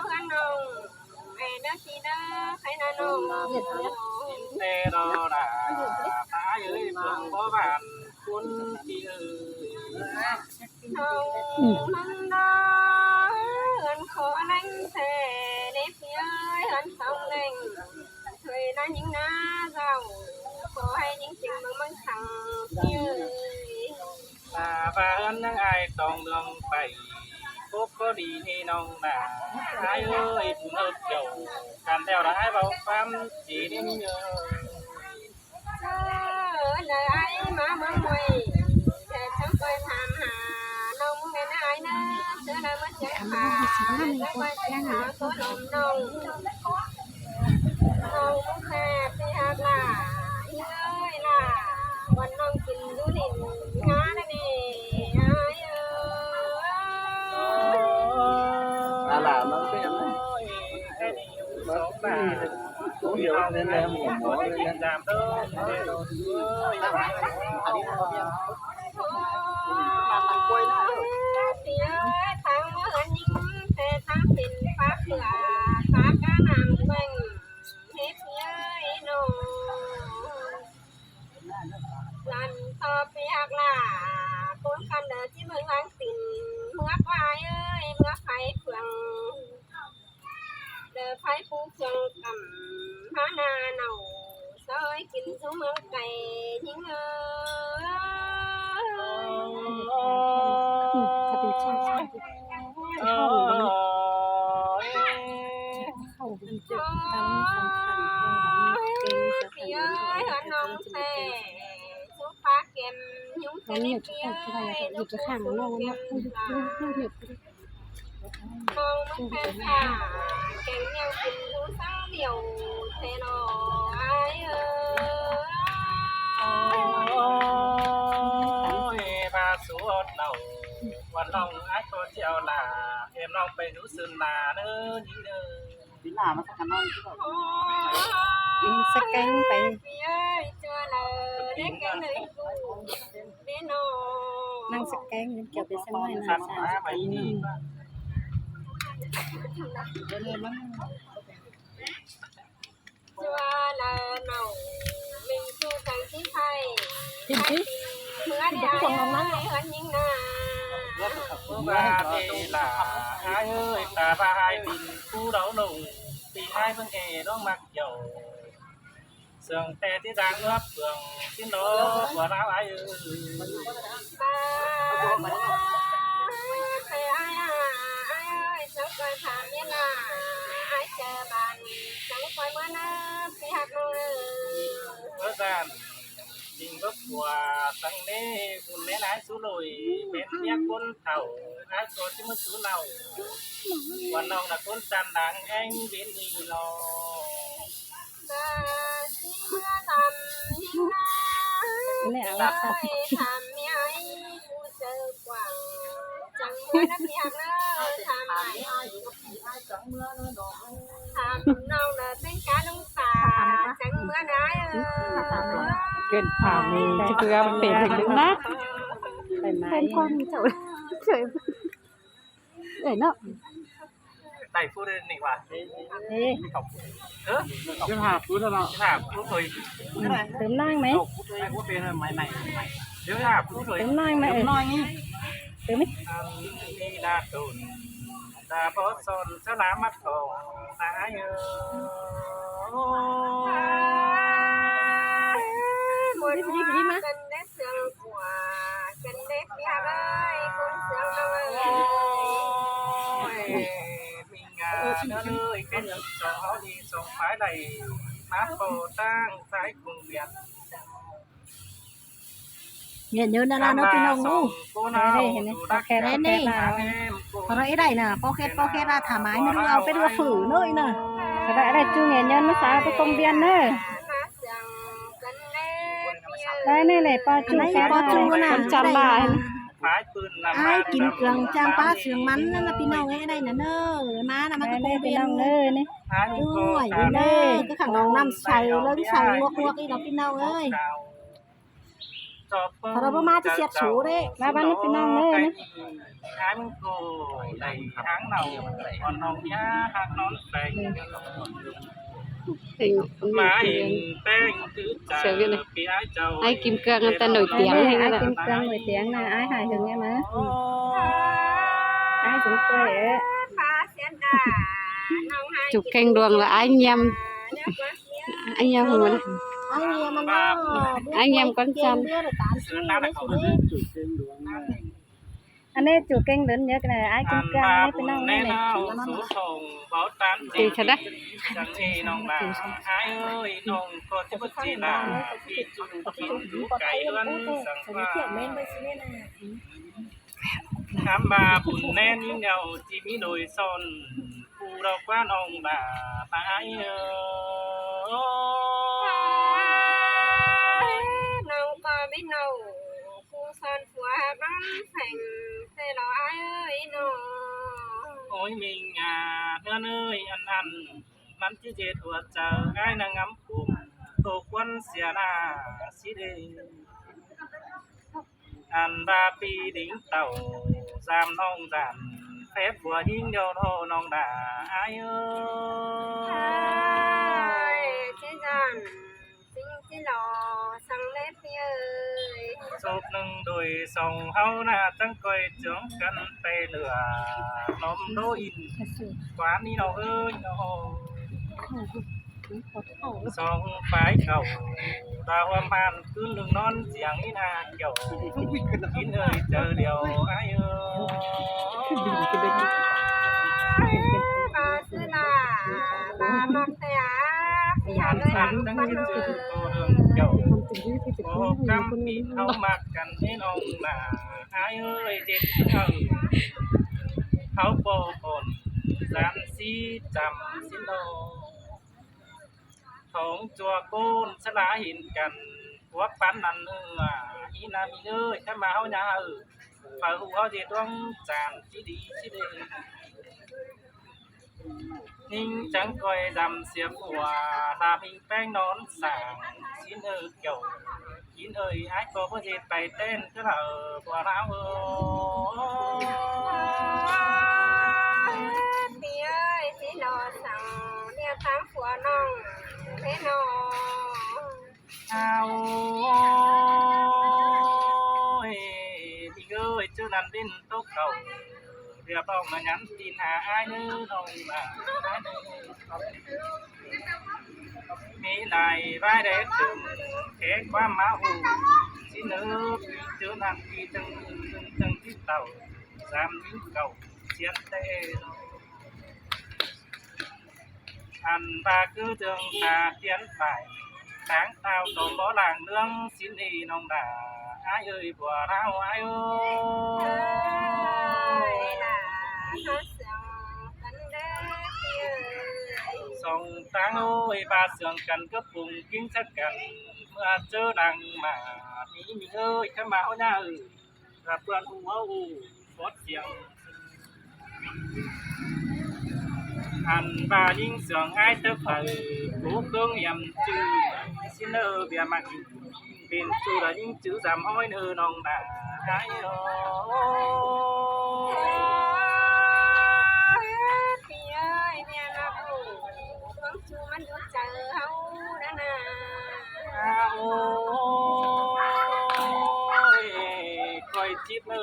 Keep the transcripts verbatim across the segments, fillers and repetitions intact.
Khăn nông, ê, đa si đa, khai na nông. Thế đó là ta ơi, phương có bạn, cuốn đi ơi. Nông măng đó, ơn khó lành thế, nếp ơi, ơn sống lành. Thuê na những na giàu, có hay những chừng măng măng thẳng, ơi. Và hơn những ai tòng đường bảy, cốp có đi ni nông nà, ai ơi, cũng hợp kiểu, càn theo là ai bảo phám chỉ đến nhờ. Ơ, lời ai má mơ mùi, để sống coi tham hà, nông mùi na ai na, sớ lời mơ chén hà, để coi chén hà, có lộm nông. Nông mùi khè, phi hạt là, hi ơi là, quần nông kinh du lịch, ngã đây nè, ai ơi. À, là nó cái em đấy. Nó cũng đi được. Cũng hiểu nên em cũng nói nên em. Lăn to phi hạc lạ, bốn khăn đờ chí mừng lăng tin, mưa quái ơi, mưa phải phượng. Đờ phải phú phượng tầm, há na nầu, sói kín xuống mưa cày, những ơi. Ôi, phi ơi, hả nông xe, số phá kem, nhúng xe nếp phi ơi, nông xe nông xe phá, kem nhau kín lũ sáng điều, thế nó ai ơi. Ôi, ba số nầu, quan lòng ai có chiều là, em lòng phải lũ sưn là nữa, nhí nữa. Sakeng pay. Nang sakeng, kéo pay sang mai na sa sakeng. Pin pin. Ai ơi, ta ba hai bình, cú đấu lùng, thì hai bưng hè nó mặc dầu. Sương tê tí đang ướp phường, tí nó của lao ai ơi. Ba, ba, ai, ai, ai ơi, sao coi thả miên à, ai chờ bàn, sao coi mưa nắng, phi hạt mưa. Bớt gian, tình gốc của sáng nê, cùng nén ái sú lùi, bên nhé cuốn thầu, ái có chứ mưa sú lầu. Còn nông là cuốn tràn đáng anh đến đi lo. Kên phả mì chứ cứ ăn pên thịt lưỡng nát. Phải mái. Kên quan trọng. Trời. Đẩy nó. Đẩy phút đi, nị quá. Ê. Hả? Chứ hả, phút đó. Hả, phút thôi. Tớm năng mày. Phút thôi, phút thôi, mày, mày, mày. Chứ hả, phút thôi. Tớm năng mày. Tớm năng mày. Tớm đi. Đi là tụi. Ta bó son, sao lá mắt còn. Ta ai ơi. Đi, đi, đi mà. Sương của Trần Đếp Nhạc ơi, cuốn sương năm ơi. Ôi, mình, à, nó ơi, cái nước gió đi, gió phái này, mát hồ tang, thái cùng biển. Nghiện nhớ na na nó pin ông ngủ. Đây, đây, này, có kẹt, có kẹt là, có kẹt, có kẹt là thả mái mới được, cái đua phử nổi nè. Cái đại đây chú nghiện nhớ nó sao cái công viên nữa. Đây này này, pa chu. Cái này pa chu nè. Con chăn đây. Là ai kín cương trang pa sương mắn nè, pin ông ấy đây nè, nơ, má nè, má cái công viên. Ui, nơ, cái khẳng lòng nằm say, lưng say, nguộc nguộc đi đó pin ông ơi. Thả đó báu ꞌmá ꞌchí ꞌsịt sổ đé. ꞌVa ꞌvắn ꞌpi ꞌnọng ꞌnớ. Háng cô đảy háng nảu, ón ꞌnọng ꞌnhá háng nón đảy. Ải Kim Cương ta nổi tiếng thế. Ải Kim Cương nổi tiếng nè, ải hài hước nè mà. Ải dúng quay ế. Chủ kênh Đường là ải Nhâm. Ải Nhâm hả? Ải Nhâm con chăn. Ăn đây chủ kênh Đường nhớ cái này, ải Kim Cương ăn đây ꞌpi ꞌnọng ꞌnớ. Thì thật đấy. Ám ba bun ꞌnén ꞌnị ꞌnẹo ꞌchí ꞌmí đôi son, ꞌpưa đaư ꞌquá ꞌnọng ꞌva ꞌva ải ơi. ꞌNọng ꞌcọ ꞌmí ꞌnọng ꞌpưa son phua băng pheng, thế lo ải ơi ꞌnọng. Ôi ꞌminh à, ꞌhướn ơi, ăn ăn, ꞌmắn ꞌchí ꞌdệt ꞌhua chaư ải ꞌnăng ngắm phung, tô khuôn sia ꞌna ꞌsịt ê. Ăn ꞌva ꞌpi đính tảu, dam ꞌnọng dam, phép phua ꞌhính điêu ꞌnọng đa ải ơi. Ải, ꞌchí dam, ꞌchí ꞌchí lo săng lết ꞌpi ơi. Sốp ꞌnưng đôi song ꞌháu ꞌna chắng ꞌcoi chướng căn pay lửa, ꞌnọm đô in quán ꞌnị ꞌnọng ơi ꞌnọng. Song phái khảu, ta ꞌhuôm ꞌmắn ꞌcứn ꞌnưng ꞌnón ꞌdiếng ꞌnị ꞌna kiẻo. Kín ơi chaư điêu ải ơi. ꞌVa ꞌsứ ꞌna, ꞌva ꞌmặc ꞌtẹ, ꞌpi ꞌnọng ơi. Ăn săng chắng ꞌchí chư tô đường kiẻo, ꞌcọ căm pin ꞌháu ꞌmặc căn ꞌnị ꞌnọng ꞌna ải ơi, ꞌdệt ꞌsứ ꞌnưng ꞌháu ꞌpo ꞌcốn, dam ꞌsí chăm ꞌsịn ꞌnọng. Thong ꞌchua ꞌcốn ꞌsá ꞌla hên căn, phua păn ăn ꞌnưng à, ꞌnị ꞌna ꞌminh ơi, ꞌkhắm ꞌva ꞌháu ꞌnhá ư, phaư ꞌhụ ꞌháu ꞌdệt ꞌluống chản ꞌchí đi ꞌchí đi. ꞌNhính chắng ꞌcoi dăm sia phua, đam ꞌhính ꞌpéng ꞌnón sảng, ꞌsịn ơi kiẻo. Kín ơi, ải ꞌcọ báu ꞌdệt pay ꞌtến ꞌcứ đaư, phua ꞌnáo ơi. ꞌPi ơi, ꞌchí lo săng ꞌliệng tháng phua ꞌnọng thế ꞌnọ. Ôi, ꞌminh ơi, ꞌchớ ꞌnặn ꞌlịn tốc khảu, ꞌviạk ꞌnọng ꞌnhắn tin hả ải ꞌnớ ꞌnọng ꞌva ải ꞌnớ. ꞌMí lai ꞌvái đé tứm, khé ꞌquám ꞌmá ꞌhụ, ꞌsịn ꞌnớ, ꞌchớ ꞌnặn ꞌpi ꞌtếng ꞌnưng ꞌtếng ꞌtếng ꞌtếng tảu, dam ꞌmính cảu, ꞌchiến ꞌtẹ. Ăn ꞌva ꞌcứ ꞌdương ta tiên phải, tháng tao tôm bó làng nướng, ꞌsịn ê ꞌnọng đa ải ơi, phua ꞌnáo ải ơi. Song tháng ơi, ꞌva sương căn cắp phung kính sắc căn, ꞌmưa ꞌchớ đang ꞌmá ꞌmí ꞌminh ơi, ꞌkhắm ꞌva ꞌháu ꞌnhá ư, ꞌva ꞌpưa ꞌhụ ꞌháu ư, bót siêng. Ăn ꞌva ꞌnhính sương ải tớp phaư, ꞌcú ꞌcướng hiêm ꞌchư, ꞌsịn ꞌnớ ꞌviạk ꞌmặc pên ꞌchu đa ꞌnhính chứ dăm ꞌhói ꞌnớ ꞌnọng đa ải ơi. ꞌPi ơi, ꞌviạk ꞌmặc ꞌchu ꞌmắn dú chaư ꞌháu ꞌnớ ꞌna. Ôi, ꞌcoi chít ꞌnớ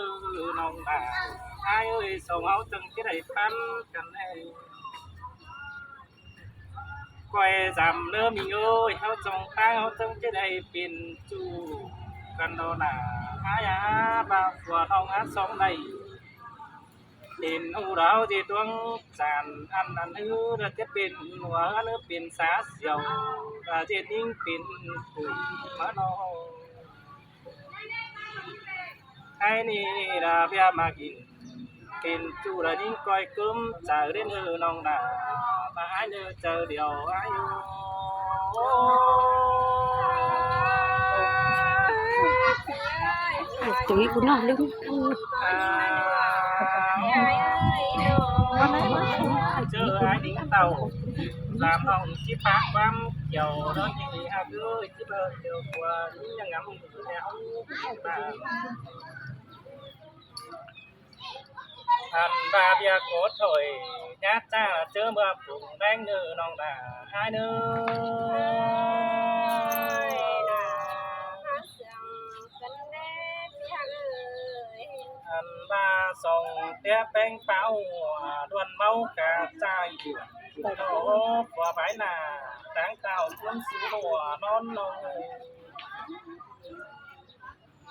ꞌnọng đa ải ơi, song ꞌháu chắng ꞌchí đảy păn căn ê. ꞌCoi dăm ꞌnớ ꞌminh ơi, ꞌháu song ꞌtáng ꞌháu chắng ꞌchí đảy pên ꞌchu căn đó ꞌna. Ải a, ꞌva phua ꞌnọng ꞌhán song đảy pên ꞌhụ đaư ꞌdệt ꞌluống chản ăn ăn ꞌhứ, ꞌlẹo ꞌchí pên ꞌhụ ꞌnua ꞌhứ, pên sá siêu, ꞌlẹo ꞌdệt ꞌnhính pên ꞌhụ ꞌmá ꞌnọ. Ải ꞌnị đa ꞌviạk ꞌmặc kin, pên ꞌchu đa ꞌnhính ꞌcoi ꞌcứm chaư ꞌlến ꞌnớ ꞌnọng đa, ꞌva ải ꞌnớ chaư điêu ải ơi. Tui ꞌcú ꞌnọ ꞌlứm. ꞌChớ ải nính tảu, ꞌlam ꞌnọng ꞌchí pák ꞌquám Kiẻo ꞌnớ ꞌnị ꞌhặc ꞌhới, ꞌchí báu Kiẻo ꞌquá ꞌnhắng ngắm ꞌnớ. Ăn ꞌva ꞌviạk ꞌcọ thôi, ꞌnhá ꞌchạ ꞌchớ ꞌmưa phung ꞌvén ꞌnớ ꞌnọng nả ải ꞌnớ. Ăn ꞌva song ꞌtiế ꞌpéng páo ꞌluôn ꞌmáu cá ꞌchạ ꞌnị, ꞌlọ ꞌquá bái nả, táng tảo ꞌcuốn sú ꞌlụa ꞌnón ꞌnọng.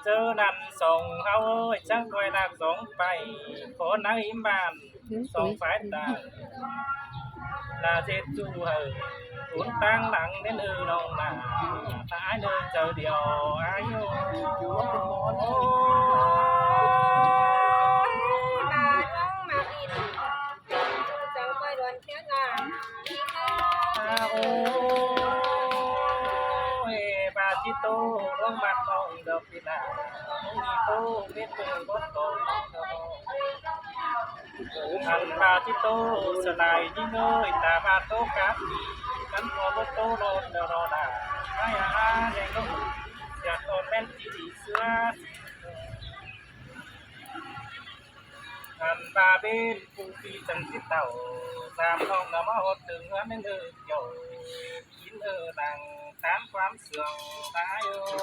ꞌChớ ꞌnặn song ꞌháu ꞌchớ ꞌcoi ꞌnạp song pay, khót nắng ím ꞌván song phái tả. ꞌLạ ꞌdệt ꞌchu hảư, ꞌcốn ꞌtáng lăng ꞌnến ư ꞌnọng nả, ta ải ꞌnớ chaư điêu ải ꞌnớ. ꞌA ôi, ꞌva ꞌchí ꞌtố ꞌluống ꞌmặc ꞌnọng đaư ꞌpi nả, ꞌnị ꞌtố mết ꞌtố bót ꞌtố. Ăn ꞌva ꞌchí ꞌtố sa lai ꞌnhính ơi, ta ꞌva ꞌtố cắp ꞌnị, cắn ꞌtố bót ꞌtố ꞌlộn đaư ꞌnọ nả. ꞌMá ꞌya ꞌnhá ꞌnhắng ꞌnọng, ꞌdệt ꞌtọn ꞌmen ꞌchí đi ꞌsứa. Ăn ꞌva ꞌvến ꞌpứng ꞌpi chắng ꞌchí tảu, sam ꞌnọng nả ꞌmá ꞌhọt tưng ꞌhướn ꞌnị ꞌnớ Kiẻo, kín ꞌnớ đang tán ꞌquám sương ta ải ꞌnớ.